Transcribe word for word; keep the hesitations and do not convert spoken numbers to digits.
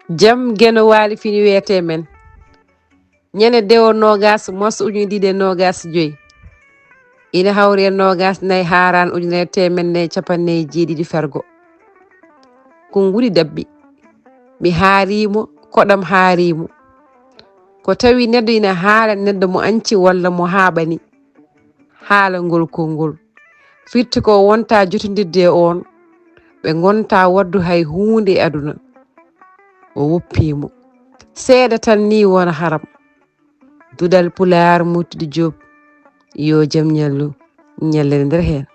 Jam Geno Waali fini wiyetee men. Ñande dewo noogas mars ujine ɗiɗi e noogas joy, ina hawri e noogas nayi haaraan ujunere teemedde nayi capanɗe nayi e jeeɗiɗi fergo. Ko nguri dabbi. Mi haariimo, koɗam haariimo. Ko tawi neɗɗo ina haala neɗɗo mo anci walla mo haaɓani. Haala ngol konngol. Firti ko wonta jotondirde e oon, ɓe ngonta waɗdu hay huunde e aduna. O woppiimo. Seeɗa tan ni wona haram. Duɗal Pulaar, Murtuɗo Joob, yo jam ñallu, ñallere nder heen.